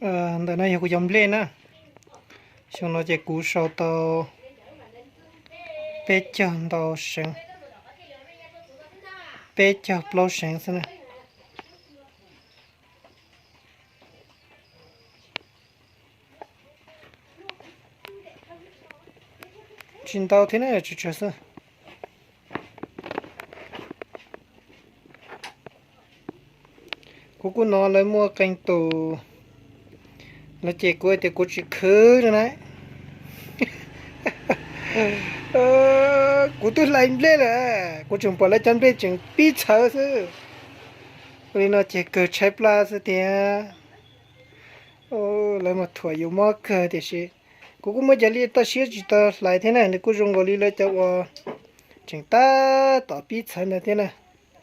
Ntawm no yog kuv cov nplej na. Xyoo no ces kuv sau tau peb caug ntau seev, peb caug plaub seev xwb na. Tsis ntau thiab na, tsawg tsawg xwb. Kuv kuj hnov lawv muaj qee tus lawv cem kuv tias kuv tsis khwv no na. Kuv twb hlais nplej lawm, kuv tseem pom lawv cov nplej tseem pib txhawv xwb. Ua li no ces kawg tshaib plab xwb tiag. Lawv mas thuam yus mob kawg tiam sis kuv kuj muaj cov li toj siab tsis tau hlais thiab na, nws kuj zoo nkaus li lawv cov uas tseem tab tom pib txhawv ntawd thiab na.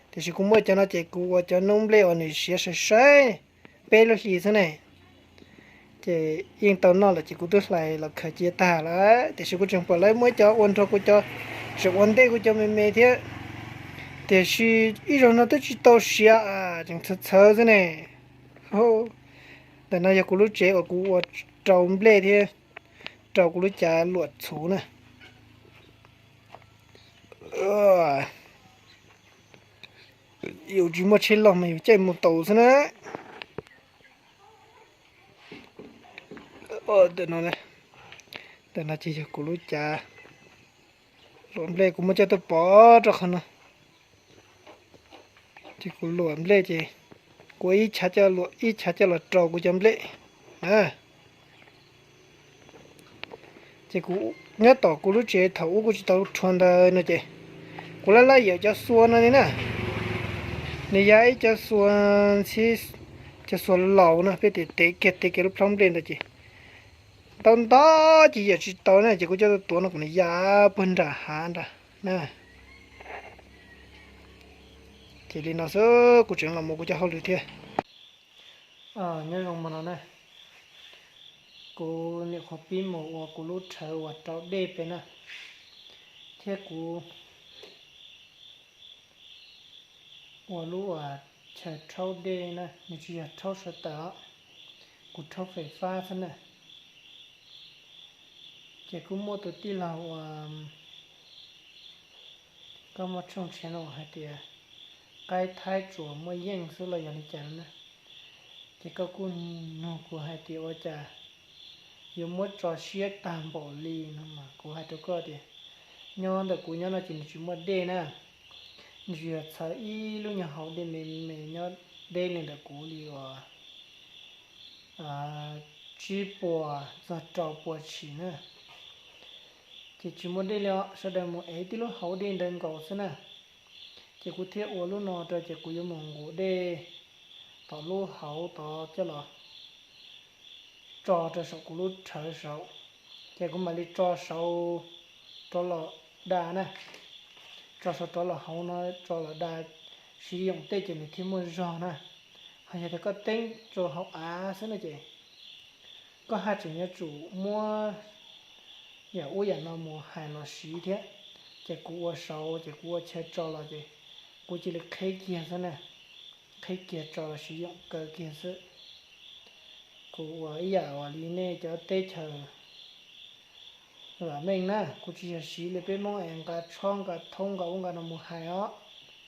Tiam sis kuv muaj cov no ces kuv ua cov noob nplej uas nws siav sai sai peb lub hlis xwb ne, ces yeej tau noj lawm ces kuv twb hlais los khaws cia tag lawm. Tiam sis kuv tseem pom lawv muaj cov ua nrog kuv cov, tseem ua ntej kuv cov me me thiab. Tiam sis ib zaug no twb tsis tau siav, tseem txhawv txhawv xwb ne. Ntawm no yog kuv lub tsev uas kuv ua rau nplej thiab rau kuv lub cav luam txhuv na. Yus tsis muaj tsheb loj mas yus caij mus taus xwb na. Ntawm no ces yog kuv lub cav luam nplej, kuv muab coj tuaj pov rau qhov no. Ces kuv luam nplej ces kuv ib chav coj los rau kuv cov nplej na. Ces kuv nyob tom kuv lub tsev thaum ub kuj tsis tau rhuav ntawd no ces kuv laj laj yawm cov xua no li na. Nws yog ib cov xua ntxhib, cov xua laus no peb tias tev kiag tev kiag lub plhaub nplej ntawd ces ntau ntau ces yawm tsis tau na ces kuv coj tuaj tuav no kom nws ya puag nram hav nrad na. Ces li no xwb kuv tseem los mus kuv cov hauj lwm thiab. Nyob zoo mo no na, kuv nyuam qhuav pib mus ua kuv lub rhawv uas rau dej pem na, thiab kuv ua lub uas chaw rhaub dej na, nws tsis yog rhaub sawv taws os, kuv rhaub fais fab xwb na. Ces kuj muaj tus tij laug uas koj muaj tshooj tshiav no hais tias qaib thaib tsuas muaj yeej xwb los yog li cas no na. Ces koj kuj nug kuv hais tias ua cas yuav muab tso siab tag npaum li no mas kuv hais rau koj tias nyob ntawm kuv nyob no ces nws tsis muaj dej na, nws tsis yog txhawv ib lub nyuag hauv dej me me nyob deb li ntawm kuv li uas tsib puas txog rau puas tshim na. Ces tsis muaj dej li os, sawv daws mus ev tib lub hauv dej ntawd nkaus xwb na. Ces kuv thiaj ua lub no rau ces kuv yuav mus nqus dej tom lub hauv tod coj los tso rau saum kuv lub rhawv saud. Ces kuv mam li tso saud rov los da na, tso saud rov los hauv no tso los da, siv yoom tej ces nws thiaj muaj zog na. Ho yog tias koj teeb rau hauv av xwb no ces koj haj tseem yuav tsum muab yam ub yam no mus hais los siv thiab. Ces kuv ua saud ces kuv ua chaw tso los ces kuv cia li qheb kiag xwb na, qheb kiag tso los siv yoom kaw kiag xwb. Kuv ua ib yam uas li nej cov teb chaws vam meej na, kuv tsis yog siv li peb Hmoob es nqa tshob nqa thoob nqa ub nqa no mus hais os.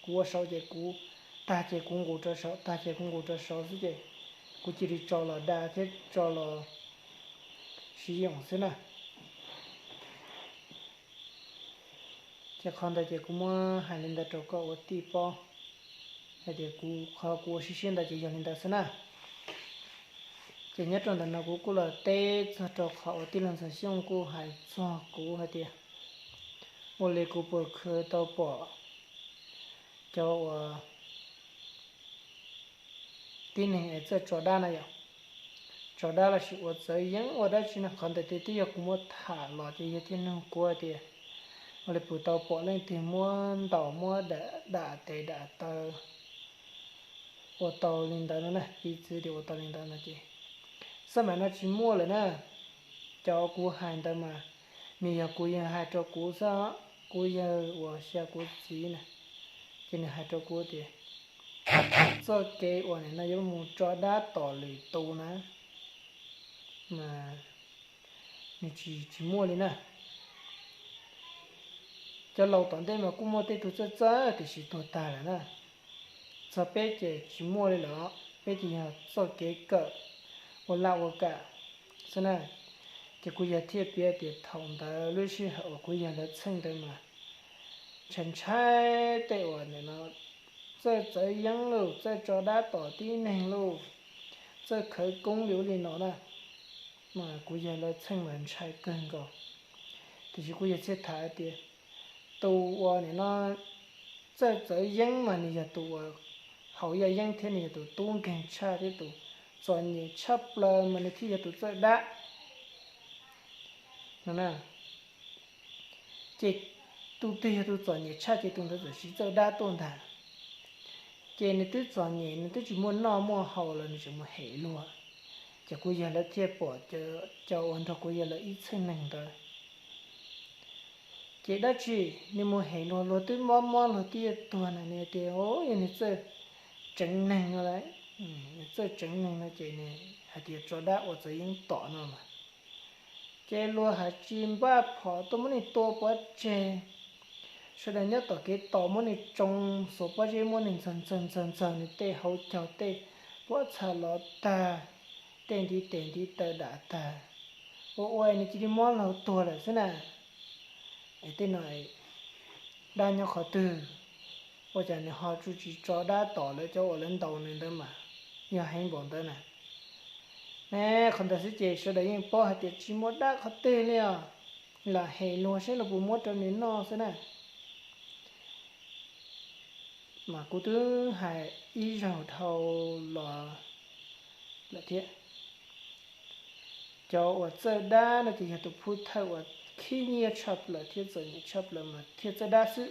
Kuv ua saud ces kuv tag ces kuv nqus rau saud, tag ces kuv nqus rau saud xwb ces kuv cia li tso los da thiab tso los siv yoom xwb na. Ces qhov ntawd ces kuv muab hais li ntawd rau koj ua tij paub hais tias kuv qhov kuv ua siab siab ntawd ces yog li ntawd xwb na. Ces nyob rau ntawm no kuv kuj los teb txog rau qhov uas tij laug Ntxawm Xyooj kuj hais txog kuv hais tias ua li kuv puas khwv tau pom cov uas tib neeg es txawj tso dab na yom, tso dab los sis ua txawv yeeb ua dab tsi no, qhov ntawd ces twb yog kuv muab tham los ces yog thiaj nug kuv hais tias ua li puas tau pom leej twg muab ntaus muab dam tes dam taw ua tau li ntawd no na, piv txwv tias ua tau li ntawd no ces xab maim no tsis muaj lawm na. Cov kuv hais ntawd mas nws yog kuv yawg hais rau kuv xwb, kuv yawg uas xya kuv txiv na, ces nws hais rau kuv tias txoj kev uas nim no yuav mus tso dab tom lwm tus na, mas nws tsis tsis muaj li na. Cov laus tom ntej mas kuj muaj tej tug txawj txawj tiam sis tuag tag lawm na. Txog peb ces tsis muaj li lawm, peb ces yog txoj kev kawm ua laj ua kam xwb na. Ces kuv yawg thiaj piav tias thaum ntawd lub sij hawm uas kuv yawg lawv txheej ntawd mas ntshai ntshai tej uas nim no txawj txawv yeeb lauj, txawj tso dab tom tib neeg lauj, txawj khawv koob li ub li no na. Mas kuv yawg lawv txheej mas ntshai kawg nkaus. Tiam sis kuv yawg thiaj tham tias tus uas nim no txawj txawv yeeb mas nws yog tus uas haus yaj yeeb thiab nws yog tus tub nkeeg tshaj thiab tus txom nyem tshaj plaws mas nws thiaj yog tus txawj dab no na. Ces tus twg yog tus txom nyem tshaj ces tus ntawd txawm siv txawj dab tuaj ntag. Ces nws twb txom nyem, nws twb tsis muaj noj muaj haus los nws tseem mus hem luag. Ces kuv yawg lawv thiaj pom cov uas nrog kuv yawg lawv ib txheej neeg ntawd. Ces dab tsi, nws mus hem luag, luag twb mob mob luag twb yuav tuag na, nws tias o yog nws txawj tseev neeg no, nws txawj tseev neeg no ces nws hais tias tso dab ua txawv yeeb tom no mas. Ces luag hais tsis npaj phom tuaj muab nws tua pov tseg. Sawv daws nyob tom kev tos muab nws tsoo xuas pob zeb muab nws ntxaug ntxaug ntxaug ntxaug nws tej hauv caug tej pob txha los tag, tej ntiv tes ntiv taw dam tag, ua ua nws cia li mob laug tuag lawm xwb na. Es tej no dab nyob qhov twg? Ua cas nws ho tsuas tsis tso dab tom lawv cov uas lawv ntaus nws ntawd mas yog heev npaum ntawd na? Ne, qhov ntawd xwb ces sawv daws yeej paub hais tias tsis muaj dab qhov twg li os. Lam hem luag seb luag puas muab rau nws noj xwb na. Mas kuv twb hais ib zaug dhau los lawm thiab. Cov uas txawj dab no ces yog tus phuj thawj uas khib nyiab tshaj plaws thiab txom nyem tshaj plaws mas thiaj txawj dab xwb.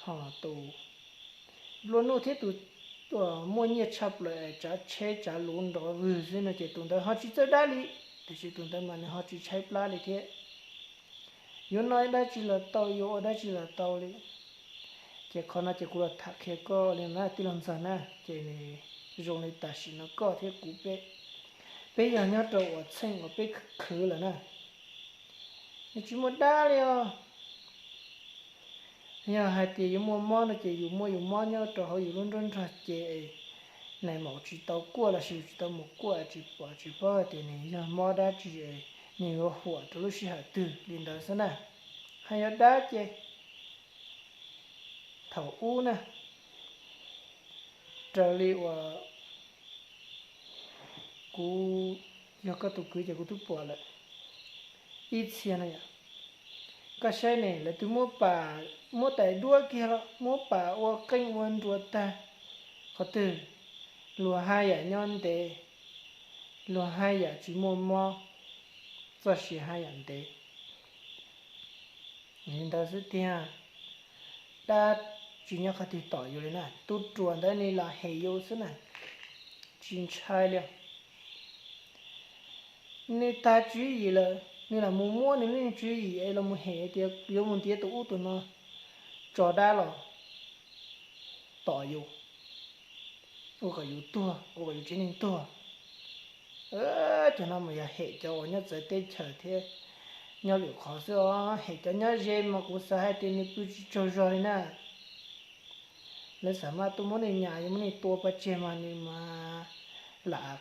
Ho tus nplua nuj thiab tus muaj nyiaj tshaj plaws es tsav tsheb tsav luv nrov vwg xwb no ces tus ntawd ho tsis txawj dab li, tiam sis tus ntawd mas nws ho tsis tshaib plab li thiab. Yuav noj dab tsi los tau, yuav ua dab tsi los tau li. Ces qhov no ces kuv los tham qhia koj li na tij laug ntxawg na, ces nws zoo li tam sim no koj thiab kuv peb, peb yog nyob rau uas txheej uas peb khwv lawm na, nws tsis muaj dab li os. Yog hais tias yuav muaj mob no ces yus muaj yus mob nyob rau hauv yus lub nruab nrog cev es nais maum tsis tau kuaj los sis yus tsis tau mus kuaj tsis pom tsis paub hais tias nws yog mob dab tsi es nws yuav huam rau lub sij hawm twg li ntawd xwb na. Hais yog dab ces thaum ub na, raws li uas kuv yog koj tus kwv ces kuv twb pom lawm ib txhia no yom. Koj saib ne, lawv twb muab pam, muab tais duab kiag los muab pam ua qeej ua nruas tag. Qhov twg? Luag haj yam nyob ntev, luag haj yam tsis muaj mob, txoj sia haj yam ntev. Li ntawd xwb tiag, dab tsis nyob qhov twg tom yus li na, tus ruam ntawd nws los hem yus xwb na, tsis ntshai li. Nws tag tswv yim lawm, nws lam mus muab nws lub tswv yim es los mus hem tias yuav mus ntiav tus ub tus no tso dab los tom yus, ua kom yus tuag, ua kom yus tsev neeg tuag. Cov no mas yog hem cov uas nyob txawv teb chaws thiab nyob lwm qhov xwb os, hem cov nyob ze mas kuv xav hais tias nws pw tsis tsaug zog li na. Lawv xam maj tuaj muab nws nyas, yuav muab nws tua pov tseg mas nws mas lam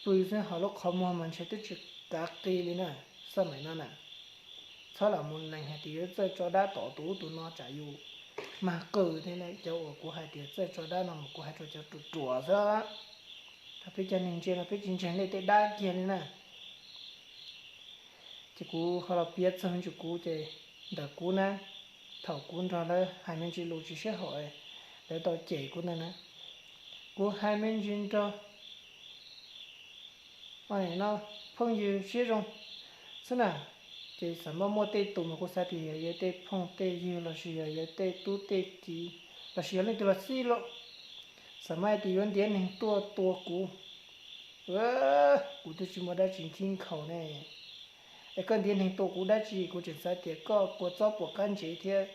pw xwb, ho lub qhov muag mas ntshe twb tsis kav qi li na. Xaj maim no na, txhob lam mus lees hais tias yuav txawj tso dab tom tus ub tus no tsam yus mag qw thiab na. Cov uas kuv hais tias txawj tso dab no mas kuv hais rau cov ruam ruam xwb. Thaum peb cov neeg ntse no peb tsis ntseeg lawv tej dab kiag li na. Ces kuv ho los piav txog me ntsis kuv ces, ntawm kuv na, thaum kuv nrog lawv hais me ntsis lus tsis sib haum, lawv tau cem kuv ntawd na, kuv hais me ntsis nrog no phooj ywg siab zoo xwb na. Ces xam maj muaj tej tus mas kuv xav tias yog yawg tej phooj tej ywg lossis yog yawg tej tub tej kiv lossis yog leej twg los xij los, xam maj hais tias yuav ntiav neeg tuaj tua kuv. Kuv twb tsis muaj dab tsi khib nkhaus ne, es koj ntiav neeg tua kuv dab tsi? Kuv tseem xav tias koj kua txob puas qab ntsev thiab,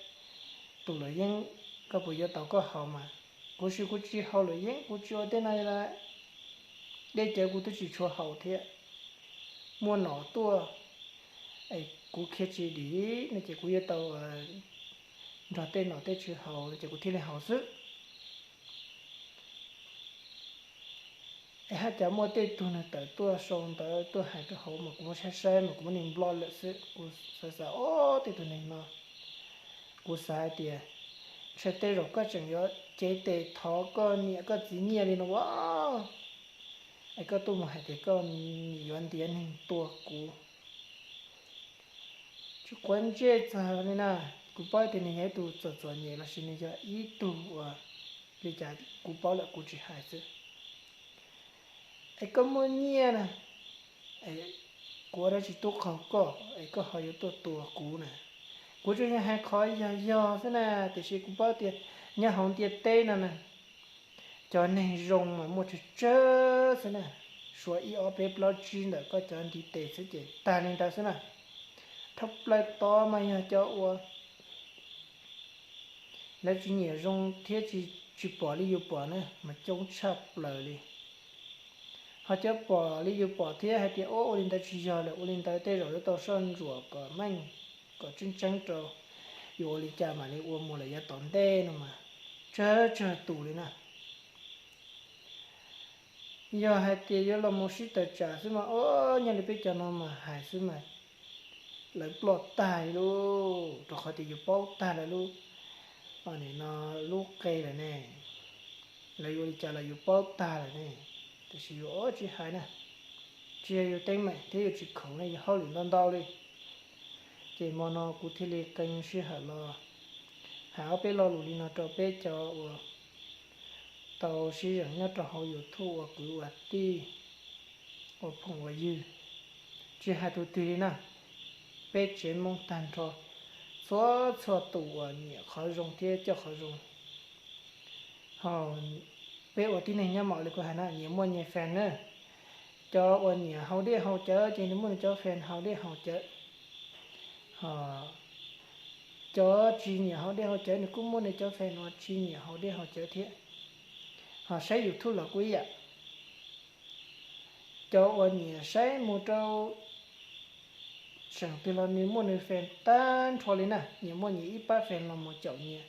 tus luam yeeb koj puas yuav tau koj haus mas? Kuv tsis, kuv tsis haus luam yeeb, kuv tsis ua tej no li. Dej cawv kuv twb tsis tshua haus thiab. muaj nom tuaj, es kuv khiav tsis dim no ces kuv yuav tau nrog tej nom tej tswv haus no ces kuv thiaj li haus xwb. Es haj cas muaj tej tug neeg tawm tuaj sau ntawv tuaj hais rau hauv mas kuv muab saib saib mas kuv muab nws nploj lawm xwb. Kuv xav xav, o, tej tug neeg no, kuv xav hais tias ntshe tej zaum koj tseem yuav cev tes thov koj niam koj txiv nyiaj li no as, es koj tuaj mus hais tias koj nim yuav ntiav neeg tua kuv. Tsis quav ntsej txog li na, kuv paub tias nws yog ib tug txom txom nyem los sis nws yog ib tug uas li cas kuv paub lawm kuv tsis hais xwb. Es koj muaj nyiaj na, kuv ua dab tsi tub qaug koj es koj ho yuav tuaj tua kuv na? Kuv tsuas yog hais qhov yog yog xwb na, tiam sis kuv paub tias nyob hauv ntiaj teb no na, cov neeg zoo mas muaj tsawg tsawg xwb na, suav ib ob peb plaub tsib ntawm koj cov ntiv tes xwb ces tag li ntawd xwb na. Dhau plaws tod mas yog cov uas lawv tsis nyiam zoo thiab tsis pom li yus pom na mas coob tshaj plaws li. Ho cov pom li yus pom thiab hais tias ua li ntawd tsis yog lawm, ua li ntawd tej zaum yuav tau soj ntsuam kom meej, kom tseeb tseeb rau yus ua li cas mam li ua mus lawm yav tom ntej no mas tsawg tsawg tus li na. Yog hais tias yuav los mus sib tawm tsam xwb mas o, nyob li peb cov no mas hais xwb mas lawv ploj tag li lauj, rau qhov tias yus paub tag lawv lub, no lub qe lawm ne, lawv yuav ua li cas los yus paub tag lawm ne. Tiam sis yus tsis hais na, tsis yog yus teeb meem thiab yus tsis khoom ne, yus hauj lwm ntau ntau li. Ces hmo no kuv thiaj li qee sij hawm los hais ob peb lo lus li no rau peb cov uas tau sib zeem nyob rau hauv YouTube ua kwv ua tij, ua phooj ua ywg, tsis hais tus twg li na, peb tsev Hmoob tag nrho, txhua txhua tus uas nyiam qhov zoo thiab coj qhov zoo. Ho peb ua tib neeg nyob mam li kuv hais na, nyias muaj nyias fans na. Cov uas nyiam haus dej haus cawv ces nws muaj nws cov fans haus dej haus cawv. Ho cov tsis nyiam haus dej haus cawv nws kuj muaj nws cov fans uas tsis nyiam haus dej haus cawv thiab. Ho saib YouTube los kuj ib yam. Cov uas nyiam saib mus rau seem twg los nws muaj nws fans tag nrho li na, nyias muaj nyias ib pab fans los mus caum nyias.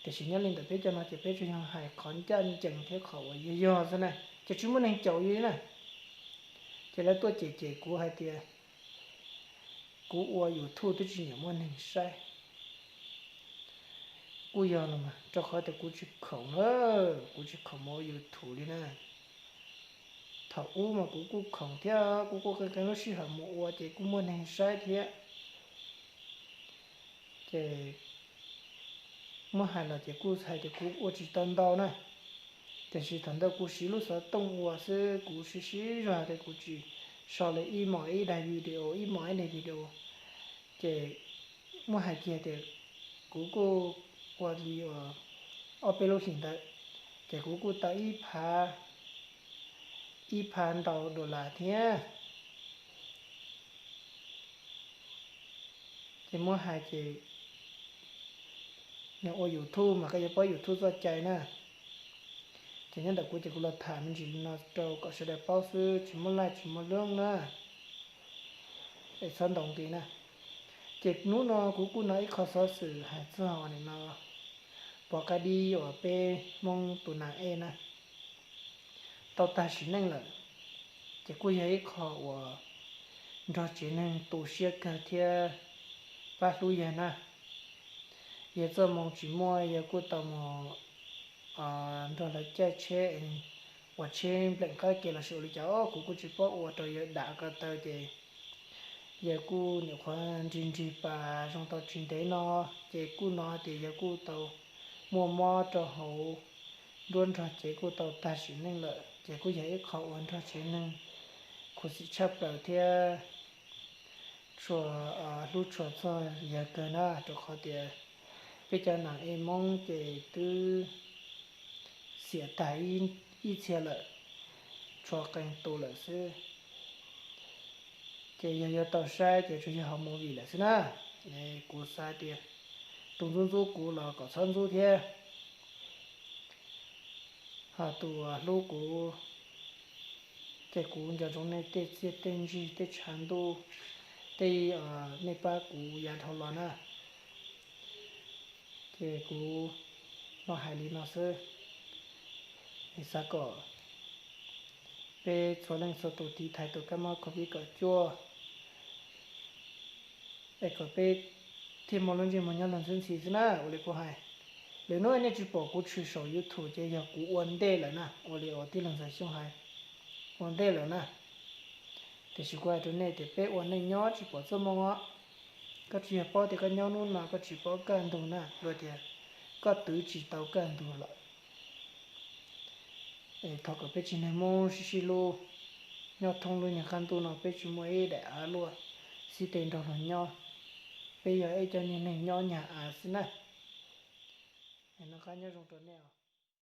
Tiam sis nyob li ntawm peb cov no ces peb tsuas yog hais qhov ncaj ncees thiab qhov uas yog yog xwb na, ces tsis muaj neeg caum li na. Ces lawv tuaj cem cem kuv hais tias kuv ua YouTube twb tsis nyiam muaj neeg saib. Kuj yog los mas, rau qhov tias kuv tsis khoom na, kuv tsis khoom mus ua YouTube li na. Thaum ub mas kuv kuj khoom thiab kuv kuj qee qee lub sij hawm mus ua ces kuj muaj neeg saib thiab. Ces muab hais los ces kuj hais tias kuv ua tsis tau ntau na, tiam sis thaum ntawd kuv siv lub xov tooj ua xwb, kuv siv siv zog tias kuv tsis so li ib hmos ib daig video, ib hmos ib daig video. Ces muab hais kiag tias kuv kuj ua li ob peb lub hlis ntawd, ces kuv kuj tau ib phav, ib phav ntau dollar thiab. Ces muab hais ces nws ua YouTube mas koj yuav paub YouTube txoj cai na. Ces nyob ntawm kuv ces kuv los tham me ntsis li no rau kom sawv daws paub xwb, tsis muaj laj tsis muaj lub na, es txhob ntaus nqi na. Ces hnub no kuv kuj hnov ib qho xov xwm hais txog ua li no, Pov Qab Dib uas peb Hmoob tus nas ej na tau tag sim neej lawm. Ces kuj yog ib qho uas nrog tsev neeg tu siab kawg thiab pab hlub yawg na. Yawg txoj moo tsis muaj, yawg kuj tau mus nrog lawv caij tsheb, uas tsheb npleem qab ke los sis ua li cas kuv kuj tsis paub, ua rau yawg dam ko taw ces yawg kuj nyuam qhuav nrig nrig pas zoo tau tsis ntev no, ces kuj hnov tias yawg kuj tau muaj mob rau hauv nruab nrog cev kuj tau tag sim neej lawm. Ces kuj yog ib qho uas nrog tsev neeg khuv xim tshaj plaws thiab tshua hlub tshua txog yawg kawg na, rau qhov tias peb cov nas ej Hmoob ces twb xiam tag ib txhia lawm, tshuav qee tus lawm xwb. Ces yog yuav tau saib ces tsuas yog hauv movie lawm xwb na. Kuv xav tias tus ntxub ntxub kuv los kom txhob ntxub thiab, ho tus hlub kuv Ces kuv nco ntsoov nej tej txiaj tej ntsig tej tshav ntuj, tej, nej pab kuv yav dhau los na. Ces kuv los hais li no xwb, es xav kom peb txhua leej txhua tus tiv thaiv tus kab mob covid kaum cuaj, es kom peb thiaj muaj lub ntsej muag nyob luag ntxhi ntxhi xwb na. Ua li kuv hais, lwm hnub nej tsis pom kuv tshwm saum YouTube ces yog kuv ua ntej lawm na. Ua li uas tij laug Ntxawm Xyooj hais, ua ntej lawm na. Tiam sis kuv hais rau nej tias peb ua neej nyob tsis pom txoj moo os. Koj tsis yog paub tias koj nyob hnub no, koj tsis paub kaj ntug na, luag tias koj twv tsis tau kaj ntug lawm. Es thov kom peb tsev neeg Hmoob sib sib hlub, nyob thoob lub nyuag qab ntuj no peb tsis muaj ib daim av luaj, sib tw nrog luag nyob. Peb yog ib cov niag neeg nyob nyag av xwb na. Noj qab nyob zoo rau nej os.